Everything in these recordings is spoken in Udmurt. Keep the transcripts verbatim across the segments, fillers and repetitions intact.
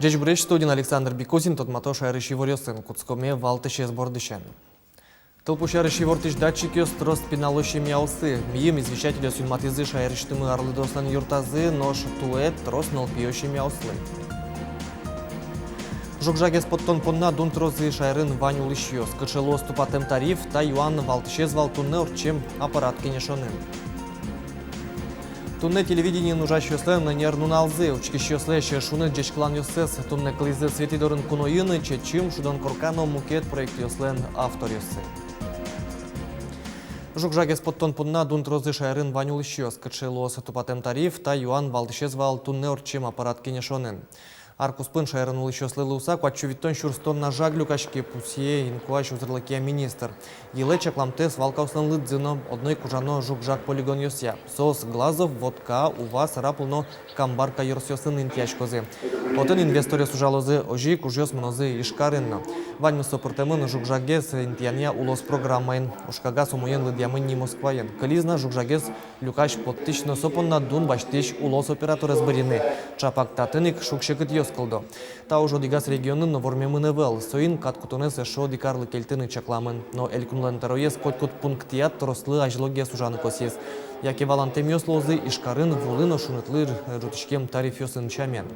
Ӟечбуресь! Студиын Александр Бикузин. Тодмато шаерысь иворъёсын. Кутскомы валтӥсез бордысен. Тылпу сярысь ивортӥсь датчикъёс трос пинало семьяосы. Мийым извещательёс юнматӥзы шаерысьтымы арлыдоослэн юртазы, нош туэ трос нылпиё семьяослы. Жуг-жагез поттон понна дун трозы шаерын вань улӥсьёс. Кыӵе луоз тупатэм тариф, та юан валтӥсез вал туннэ ортчем аппарат кенешонын. Туннэ телевидениын ужасьёслэн ӧнер нуналзы. Учкисьёслэсь шуныт ӟечкыланъёссэс туннэ кылӥзы Светӥ дорын куноын «Чечым», «Шудон корка» но мукет проектъёслэн авторъёссы. Жуг-жагез поттон понна дун трозы шаерын вань улӥсьёс. Кыӵе луоз тупатэм тариф, та юан валтӥсез вал туннэ ортчем аппарат кенешонын. Ар куспын шаерын улӥсьёслы луыса куать сю витьтон сюрс тонна жаг люкаське, пусъе инкуазь узырлыкъя министр. Йылэ чакламтэ свалкаослэн лыдзы но, одно ик ужано жуг-жаг полигонъёсъя. Соос Глазов, Вотка, Ува, Сарапул но Камбарка ёросъёсын интыяськозы. Отын инвесторъёс ужалозы, озьы ик ужъёс мынозы Ижкарын но. Ваньмыз со пыртэмын жуг-жагез интыянъя улос программаын. Ужкагаз умоен лыдъямын ни Москваын. Кылиз на жуг-жагез люкась-поттӥсь но со понна дун басьтӥсь улос операторез бырйыны. Чапак татын ик шуг-секытъёс кылдо. Та уж одӥгаз регионын но вормемын ӧвӧл. Соин кат кутонэз эшшо одӥг арлы кельтыны чакламын. Но Элькунлэн тӧроез котькуд пунктъя трослы азьлогес ужаны косӥз. Яке валантэмъёс луозы Ижкарын вулы но шунытлы ӝутӥськем тарифъёсын сямен.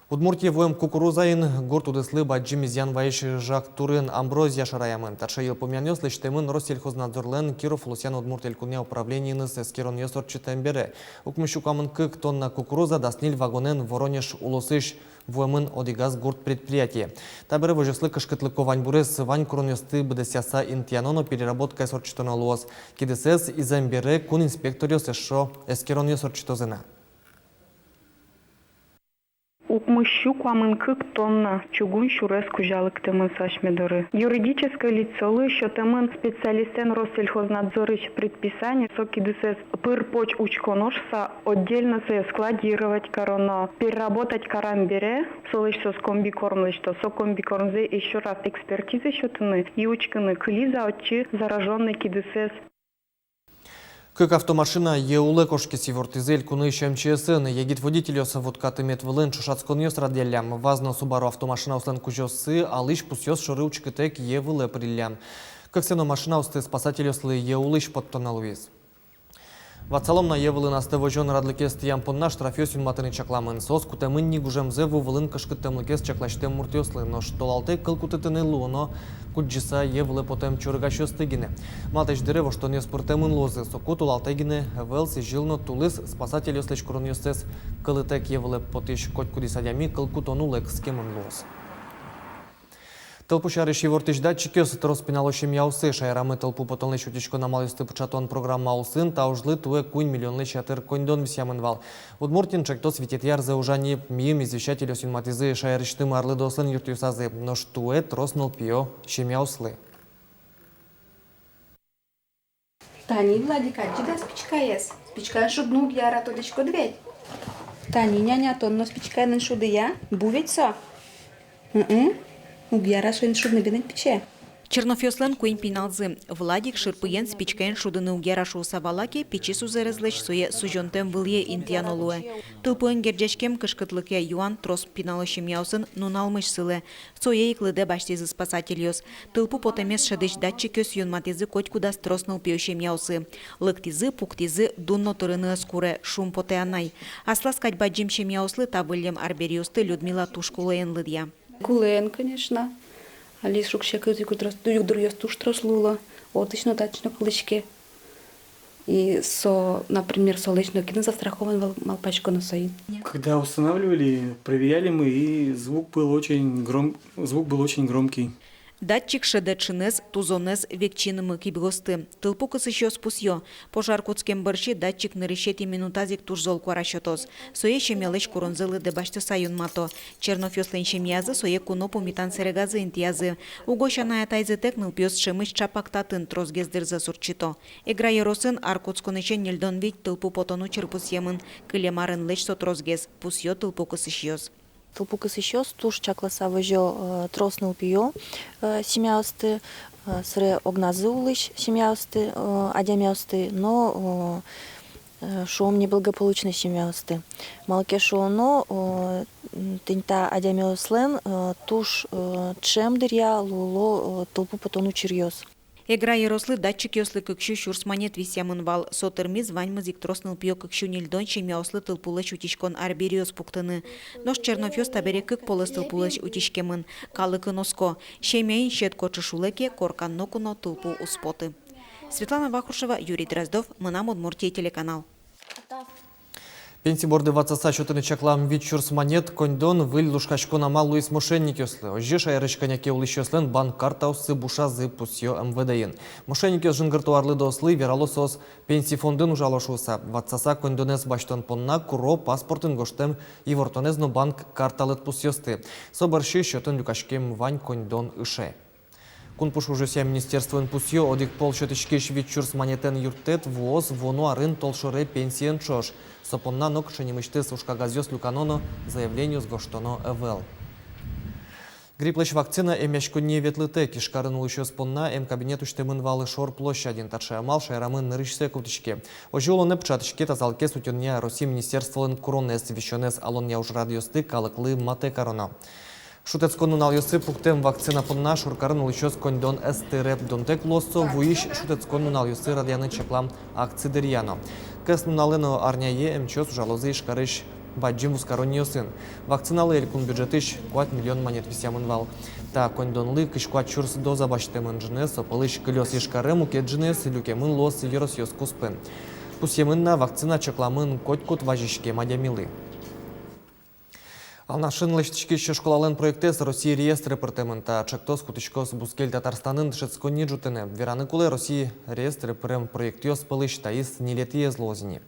Удмуртие вуэм кукурузаын гурт удыслы бадӟым изъян вайись жаг турын — амброзия — шараямын. Таӵе йылпумъянъёс лэсьтэмын Россельхознадзорлэн Киров улосъя но Удмурт Элькунъя управлениеныз эскеронъёс ортчытэм бере. Укмыссю куамын кык тонна кукуруза дас ньыль вагонэн Воронеж улосысь вуэмын одӥгаз гурт предприятие. Табере возёслы кышкытлыко ваньбурез, вань куронъёсты быдэсъяса интыяно но переработкаез ортчытоно луоз. Кидысэз изэм бере кун инспекторъёс эшшо эскеронъёс ортчытозы на. Укмыссю куамын кык тонна чугун сюрес кузя лыктэмын асьме доры. Юридической лицолы сётэмын специалистэн Россельхознадзорысь предписание, со кидысэз пыр-поч учконо шуса, отдельно сое складировать кароно, переработать карем бере, солэсь соос комбикорм лэсьто, со комбикормзэ ещё раз экспертизае сётыны и учкыны, кылиз-а отчы заражённый кидысэз. Кык автомашина йӧ улэ кошкиз, ивортӥзы элькунысь МЧС-ын. Егит водительёс Вотка тымет вылын ӵошатсконъёс радъяллям. ВАЗ но Субару автомашинаослэн кузёоссы алӥсь пусъёс шоры учкытэк йӧ вылэ пыриллям. Кыксэ но машинаосты спасательёслы йӧ улысь поттоно луиз. Ватсалом на: йӧ вылын астэ возён радлыкез тӥям понна штрафъёс юнматыны чакламын. Соос кутэмын ни гужемзэ ву вылын кышкыттэмлыкез чакласьтэм муртъёслы. Нош толалтэ кыл кутытыны луоно кудӟыса йӧ вылэ потэм чорыгасьёсты гинэ. Матысь дыре воштонъёс пыртэмын луозы. Соку толалтэ гинэ ӧвӧл, сӥзьыл но тулыс спасательёслэсь куронъёссэс кылытэк йӧ вылэ потӥсь котькудӥз адями кыл кутон улэ кыскемын луоз. Тылпу сярысь ивортӥсь датчикъёс трос пинало семьяосы. Шаерамы тылпу потонлэсь утиськон амалъёсты пыӵатон программа улсын та ужлы туэ куинь миллионлэсь ятыр коньдон висъямын вал. Удмуртиын ӵектос витетӥ арзэ ужа ни. Мийым извещательёс юнматӥзы шаерысьтымы арлыдоослэн юртъёсазы. Нош туэ трос нылпиё семьяослы. Тани, Владик, адӟид-а спичкаез? Спичкаен шудны уг яра, тодӥськод ведь? Тани, няня, тон но спичкаен эн шуды, я? Бу ведь со? Ы-ы. Уг яра соин шудны, бен, эн, пичи. Черновъёслэн куинь пиналзы. Владик шырпыен спичкаен шудыны уг яра шуыса вала ке, пичи сузэрезлэсь сое сузёнтэм вылӥе интыяно луэ. Тылпуэн герӟаськем кышкытлыке юан трос пинало семьяосын нуналмысь сылэ. Сое ик лыдэ басьтӥзы спасательёс. Тылпу потэмез шӧдӥсь датчикъёс юнматӥзы котькудаз трос нылпиё семьяосы. Лыктӥзы, пуктӥзы, дун но тырыны ӧз куре, шумпотэ анай. Аслаз кадь бадӟым семьяослы та выллем арбериосты Людмила туж кулэен лыдъя. Кулэен, конечно. Али шуг-секыт, югдуръёс туж трос луыло. Отысь но, татысь но кылӥське. И со, например, солэсь нокин но застрахован вал, малпасько но соин. Когда устанавливали, проверяли мы, и звук был очень гром-, звук был очень громкий. Датчик шӧдэ ӵынэз, тузонэз, векчи нымы-кибыосты. Тылпу кысӥсьёс пусъё: пожар кутскем бӧрсьы датчик нырысетӥ минутаз ик туж зол куара сётоз. Сое семьялэсь куронзэ лыдэ басьтыса юнмато. Черновъёслэн семьязы сое куно пумитан сэрегазы интыязы. Угось анай-атайзэтэк нылпиос ӵемысь ӵапак татын тросгес дырзэс ортчыто. Эгра ёросын ар кутсконысен ньыльдон вить тылпу потон учыр пусъемын. Кылем арынлэсь со тросгес, пусъё тылпу кысӥсьёс. Тылпу кысӥсьёс туж чакласа возё, э, трос нылпиё, э, семьяосты, э, сыре огназы улӥсь семьяосты, э, адямиосты, но, э, Э, шуом, неблагополучной семьяосты. Малы ке шуоно, о, м, тӥни та адямиослэн, э, туж, э, ӵем дыръя луыло, э, тылпу потон учыръёс. Эгра ёрослы датчикъёслы кык сю сюрс манет висъямын вал. Со тырмиз ваньмыз ик трос нылпиё кык сю ньыльдон семьяослы тылпулэсь утиськон арбериос пуктыны. Нош Черновъёс табере кык полэс тылпулэсь утиськемын. Калыкын оско: семьяын сьӧд кочыш улэ ке, коркан ноку но тылпу уз поты. Светлана Вахрушева, Юрий Дроздов, «Мынам Удмуртие» телеканал. Пенси борды ватсаса сётыны чаклам вить сюрс манет коньдон выль лушкаськон амал луиз мошенникъёслы. Озьы шаерысь кӧня ке улӥсьёслэн банк картаоссы бушазы, пусъё МВД-ын. Мошенникъёс жингырто арлыдоослы, верало соос пенси фондын ужало шуыса. Ватсаса коньдонэз басьтон понна куро паспортын гожтэм ивортонэз но банк карта лыдпусъёсты. Со бӧрсьы сётын люкаськем вань коньдон ыше. Кун пуш ужъёсъя министерствоын пусъё: одӥг пол сётӥськись вить сюрс манетэн юрттэт вуоз вуоно арын толшоре пенсиен ӵош. Со понна нокыӵе нимысьтыз ужкагазъёс люкано но заявлениос гожтоно ӧвӧл. Грипплэсь вакцина эмъяськонние ветлытэк. Ижкарын улӥсьёс понна эмкабинет усьтэмын вал Шор площадьын. Таӵе амал шаерамы нырысьсэ кутӥське. Озьы улонэ пыӵатӥське тазалыкез утёнъя Россия министерстволэн куронэз. Висёнэз алонъя ужрадъёсты калыклы матэ кароно. Шутэтскон нуналъёсы пуктэм вакцина понна шоркарын улӥсьёс коньдон ӧз тыре. Дунтэк луоз со вуись шутэтскон нуналъёсы радъяны чаклам акци дыръя но. Кӧснуналэ но арняе эмчиос ужалозы Ижкарысь бадӟым вузкаронниосын. Вакциналы элькун бюджетысь куать миллион манет висъямын вал. Та коньдонлы кызь куать сюрс доза басьтэмын. Ӝыныез со пӧлысь кылёз Ижкаре, мукет ӝыныез люкемын луоз ёросъёс куспын. Пусъемын на: вакцина чакламын котькуд вазиськем адямилы. Алнашын лэсьтӥськись школалэн проектэз Россия реестрэ пыртэмын. Та ӵектос кутӥськоз бускель Татарстанын дышетсконни ӝутыны. Вераны кулэ, Россия реестре пырем проектъёс пӧлысь таиз ньылетӥез луоз ини.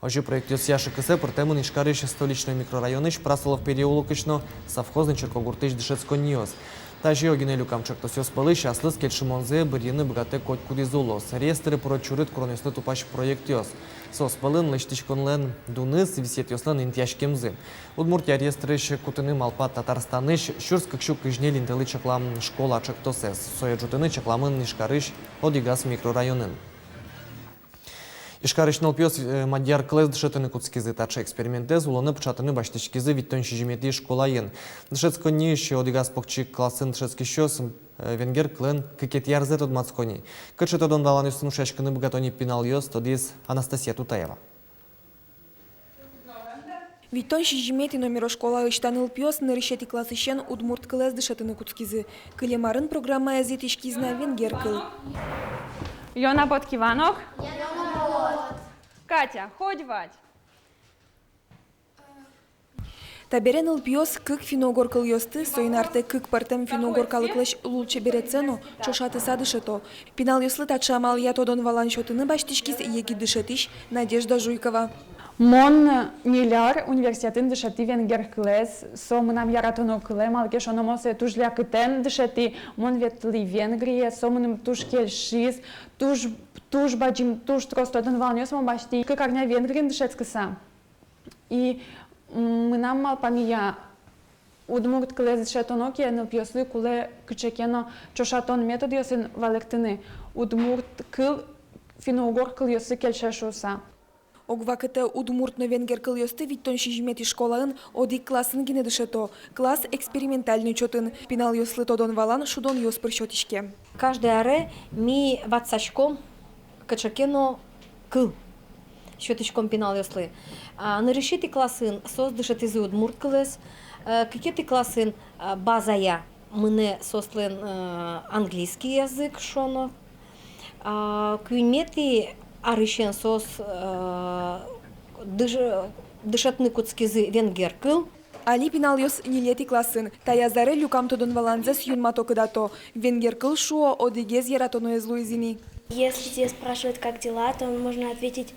Озьы проектъёсъя шыкысэ пыртэмын Ижкарысь Столичной микрорайонысь Прасолов переулокысь но Совхозной черкогуртысь дышетсконниос. Тазьы огинэ люкам ӵектосъёс пӧлысь аслыз кельшымонзэ бырйыны быгатэ котькудӥз улос. Реестре пыро чурыт куронъёслы тупась проектъёс. Соос пӧлын лэсьтӥськонлэн дуныз, висъетъёслэн интыяськемзы. Удмуртия реестрысь кутыны малпа Татарстанысь сюрс кык сю кызь ньыль интылы чаклам школа ӵектосэз. Сое ӝутыны чакламын Ижкарысь одӥгаз микрорайонын. Ижкарысь нылпиос, э, мадьяр кылэз дышетыны кутскизы. Таӵе экспериментэз улонэ пыӵатыны басьтӥськизы витьтон сизьыметӥ школаын. Дышетсконниысь одӥгаз покчи классын дышетскисьёс, э, венгер кылэн кыкетӥ арзэ тодматско ни. Кыӵе тодон-валанъёсын ушъяськыны быгато ни пиналъёс, тодӥз Анастасия Тутаева. Витьтон сизьыметӥ номеро школаысь та нылпиос нырысетӥ классысен удмурт кылэз дышетыны кутскизы. Кылем арын программаез итӥськиз на венгер кыл. Ёна пот киванок. Катя, ходь вать. Табере нылпиос кык финно-угор кылъёсты, соин артэ кык пӧртэм финно-угор калыклэсь лулчеберетсэ но ӵошатыса дышето. Пиналъёслы таӵе амалъя тодон-валан сётыны басьтӥськиз егит дышетӥсь Надежда Жуйкова. Мон ньыль ар университетын дышетӥ венгер кылэз, со мынам яратоно кылэ, малы ке шуоно мон сое туж лякытэн дышетӥ, мон ветлӥ Венгрие, со мыным туж кельшиз, туж, туж бадӟым, туж трос тодон-валанъёс мон басьтӥ. Кык арня Венгриын дышетскыса. И, м, мынам малпамея, удмурт кылэз дышетоно ке, нылпиослы кулэ кыӵе ке но ӵошатон методъёсын валэктыны, удмурт кыл финно-угор кылъёслы кельше шуыса. Ог вакытэ удмурт но венгер кылъёсты витьтон сизьыметӥ школаын одӥг классын гинэ дышето. Класс экспериментальной чотын, пиналъёслы тодон-валан шудонъёс пыр сётӥське. Каждый аре ми ватсаськом кыӵе ке но кыл, сётӥськом пиналъёслы. А, нырысетӥ классын соос дышетӥзы удмурт кылэз, э, кыкетӥ классын, э, базая мынэ соослэн, э, английский язык шуоно. А, куиньметӥ арысен соос, э, дыш-, дышетыны кутскизы венгер кыл. Али пиналъёс ньылетӥ классын. Таяз аре люкам тодон-валанзэс юнмато-кыдато. Венгер кыл, шуо, одӥгез яратоноез луиз ини. Если тебя спрашивают, как дела, то можно ответить: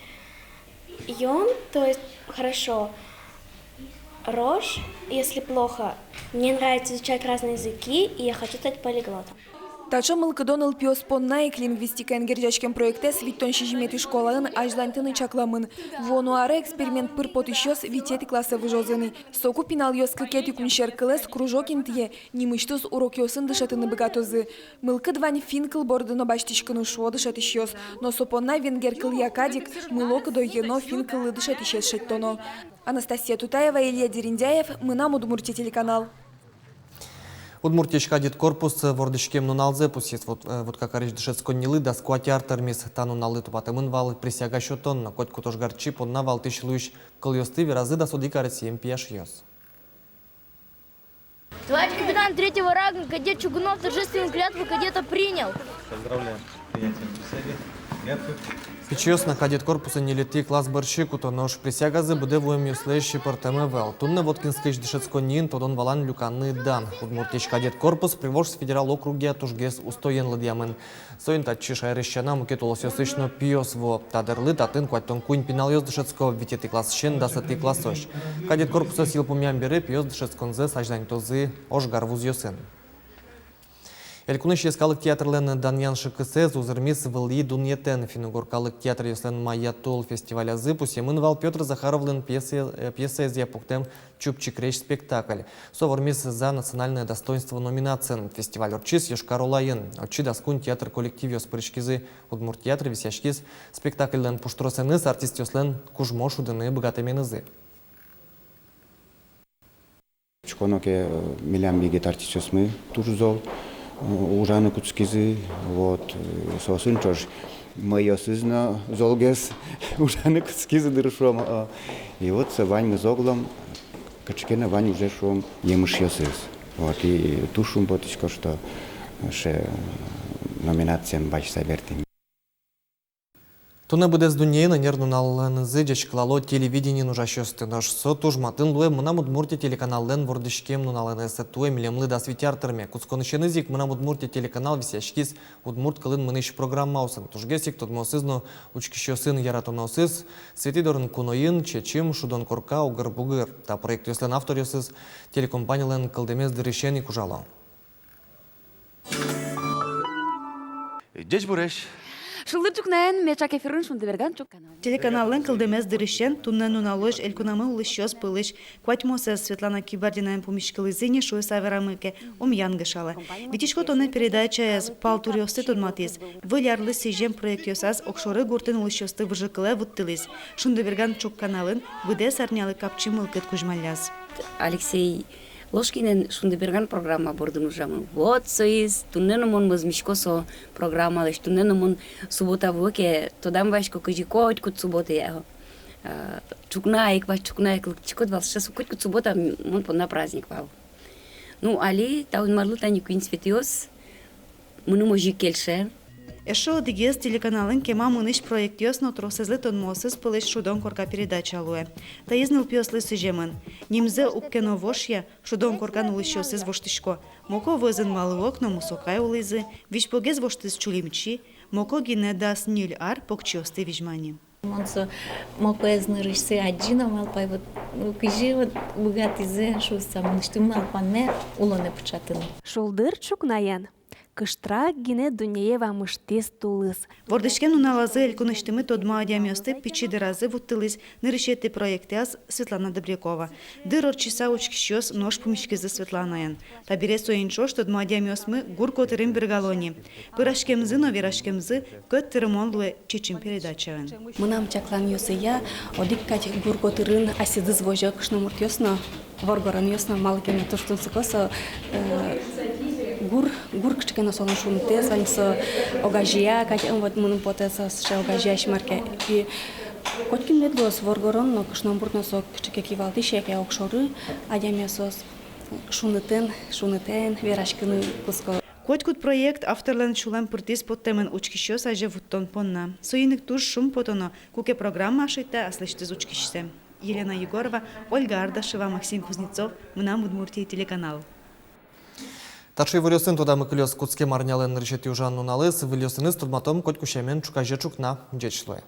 «Ӟон», то есть «хорошо». «Рош», если плохо. Мне нравится изучать разные языки, и я хочу стать полиглотом. Таӵе мылкыдо нылпиос понна ик лингвистикаен герӟаськем проектэз витьтон сизьыметӥ школаын азьланьтыны чакламын. Вуоно аре эксперимент пыр потӥсьёс витетӥ классэ выжозы ни. Соку пиналъёс кыкетӥ кун сьӧр кылэз кружок интые нимысьтыз урокъёсын дышетыны быгатозы. Мылкыд вань финн кыл борды но басьтӥськыны, шуо дышетӥсьёс. Но со понна венгер кылъя кадь ик мылокыдо йӧно финн кыллы дышетӥсез шедьтоно. Анастасия Тутаева, Илья Дерендяев, «Мынам Удмуртие» телеканал. Удмуртиысь кадет корпус вордӥськем нуналзэ пусйиз. Вот, э, Вуткакарысь дышетсконнилы дас куать ар тырмиз. Та нуналлы тупатэмын вал присяга сётон но. Котькуд ожгарчи понна валтӥсь луись кылъёсты веразы дас одӥг аресъем пияшъёс. Товарищ капитан третьего ранга, кадет Чугунов, торжественную клятву кадета принял. Поздравляем с принятием присяги. Клятвы. Пичиос но кадет корпусын ньылетӥ класс бӧрсьы куто, нош присягазы быдэ вуэмъёслэсь пыртэм ӧвӧл. Туннэ Воткинскысь дышетсконниын тодон-валан люканы дан. Удмуртиысь кадет корпус Приволжск федерал округъя тужгес устоен лыдъямын. Соин татчы шаерысь сяна мукет улосъёсысь но пиос вуо. Та дырлы татын куатьтон куинь пиналъёс дышетско, витетӥ классысен дасэтӥ классозь. Кадет корпусэз йылпумъям бере пиос дышетсконзэс азьланьтозы ожгар вузъёсын. Элькунысь йӧскалык театрлэн данъян шыкысэз узырмиз вылӥ дунъетэн. Финн-угор калык театръёслэн «Майя тул» фестивалязы пусъемын вал Пётр Захаровлэн пьеса-, э, пьесаезъя пуктэм «Чупчи крезь» спектакль. Со вормиз «За национальное достоинство» номинациын. Фестиваль ортчиз Йошкар-Олаын. Отчы дас куинь театр коллективъёс пыриськизы. Удмурт театр висъяськиз спектакльлэн пуштросэныз, артистъёслэн кужмо шудыны быгатэменызы. Учконо ке, э, милям егит артистъёсмы туж зол, э, ужаны кутскизы, вот, э, соосын ӵош мӧйыосыз но золгес ужаны кутскизы дыр, шуом, э. И вот со ваньмыз оглом кыӵе ке но вань уже, шуом, емышъёсыз. Вот, и туж шумпотӥсько, что сыӵе номинациен басьтыса бертӥм. Туннэ быдэс дуннеын ӧнер нуналэнызы ӟечкылало телевидениын ужасьёсты. Нош со туж матын луэ «Мынам Удмуртие» телеканаллэн вордӥськем нуналэныз. Туэ милемлы дас вить ар тырме. Кутсконысеныз ик «Мынам Удмуртие» телеканал висъяськиз удмурт кылын мынӥсь программаосын. Тужгес ик тодмоосыз но учкисьёсын яратоноосыз Светӥ дорын куноын, Чечым, «Шудон корка», «Огыр-бугыр». Та проектъёслэн авторъёсыз телекомпанилэн кылдэмез дырысен ик ужало. Ӟечбуресь! Шулдыр ӵукнаен! Меӵак эфирын «Шундыберган» ӵук канал. Телеканаллэн кылдэмез дырысен туннэ нуналозь элькунамы улӥсьёс пӧлысь куатьмосэз Светлана Кибардинаен пумиськылӥзы ни, шуыса верамы ке, ум янгышалэ. Витисько тонэ передачаез пал туръёсты тодматӥз. Выль арлы сӥзем проектъёсаз огшоры гуртын улӥсьёсты выжыкылэ вуттылӥз. «Шундыберган» ӵук каналын быдэс арнялы капчи мылкыд кузьмалляз. Алексей Ложкинэн «Шундыберган» программа бордын ужамын. Вот соиз туннэ но мон мӧзмисько со программалэсь. Туннэ но мон суббота вуэ ке, тодам ваисько, кызьы котькуд суббота, э, э, ӵукна ик, вазь ӵукна ик лыктӥськод вал, сыӵе со котькуд суббота м-, мон понна праздник вал. Ну, али та Инмарлы тани куинь Светиос, мыным озьы ик кельше. Эшшо одӥгез телеканалын кема мынӥсь проектъёс но тросэзлы тодмоосыз пӧлысь «Шудон корка» передача луэ. Таиз нылпиослы сӥземын. Нимзэ уг ке но вошъя, «Шудон коркан» улӥсьёсыз воштӥсько. Моко вӧзын вал ук но мусокай улӥзы, визьпогез воштӥз Чулимчи, Моко гинэ дас ньыль ар покчиосты визьма ни. Мон со Мокоез нырысьсэ адӟи но малпай, вот, ну, кызьы вот быгатӥзы шуыса, мынэсьтым малпанме улонэ пыӵатыны. Шулдыр ӵукнаен. Кыштрак гинэ дуннее вамыштӥз тулыс. Вордӥськем нуналазы элькунысьтымы тодмо адямиосты пичи дыразы вуттылӥз нырысетӥ проектъяз Светлана Добрякова. Дыр ортчыса учкисьёс нош пумиськизы Светланаен. Табере соин ӵош тодмо адямиосмы гур котырын бергало ни. Пыраськемзы но вераськемзы кӧт тырмон луэ «Чечым» передачаын. Мынам чакланъёсыя, одӥг кадь гур котырын асьсэдыз возё кышномуртъёс но, воргоронъёс но, малы ке но туж тунсыко со, э, гур, гур кыӵе ке но солэн шунытэз вань, со огазея кадь, м, вот мыным потэ со сыӵе огазеясь мар ке. И котькин мед луоз, воргорон но, кышномурт но, со кыӵе ке кивалтӥсь яке огшоры адями, соос шунытэн, шунытэн вераськыны кутско. Котькуд проект авторлэн сюлэм пыртӥз поттэмын учкисьёс азе вуттон понна. Соин ик туж шумпотоно, куке программа шедьтэ аслэсьтыз учкисьсэ. Елена Егорова, Ольга Ардашева, Максим Кузнецов, «Мынам Удмуртие» телеканал. Таӵе иворъёсын тодамы кылёз кутскем арнялэн нырысетӥ ужан нуналыз. Выльёсыныз тодматом котьку сямен ӵуказе ӵукна. Ӟеч луэ.